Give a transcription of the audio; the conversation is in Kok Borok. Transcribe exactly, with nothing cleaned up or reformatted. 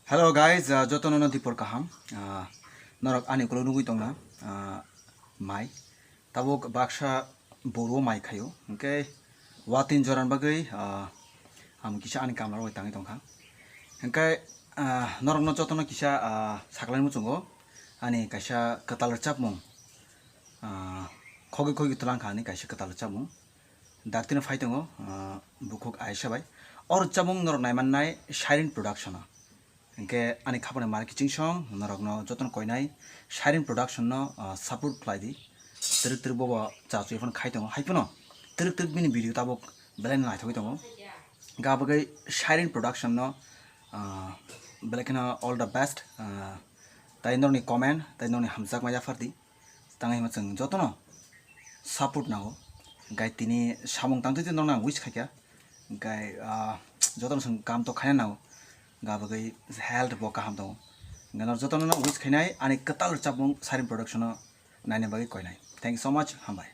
Hello guys, uh, jotono no dipor kaham. Uh, norok ani ukulok nugwi tongna, uh, mai. Tabuk baksa boru mai khayo. Hwnkhe watin joran bagwi, uh, ang kisa ani kamla rok tangwi tongkha. Hwnkhe, uh, norokno jotono kisa, uh, saklai muchungo ani kaisa kwtal rwchapmung, uh, khogwi khogwi twlang kha ani kaisa kwtal rwchapmung. Daktino phai tongo, ah, bukhuk Aisha bai. O rwchapmung norok naimannai Shireen Production o. Hwnkhe ani khapani malik kiching song norokno jotono koinai Shireen Production no, ah, support khlai di. Twrwk twrwk bobo cha chwi phano khai tongo. Hai phano twrwk twrwk bini video tabuk belai no naithogwi tongo. Ga bagwi Shireen Production no, ah, belai kheno all the best. Ah, tai norokni comment, tai norokni hamjakma yaphar di. Tangwi hwnba chwng jotono support nango. Hwnkhe tini samung tangtwi twi norokno ang wish khaikha. Hwnkhe, ah, jotono chwng kam tok khaina nango. Ga bagwi health bo kaham tongo. Hwnkhe norok jotono wish khainai ani kwtal rwchapmung Shireen Production o naina bagwi koinai. Thank you so much. Hambai.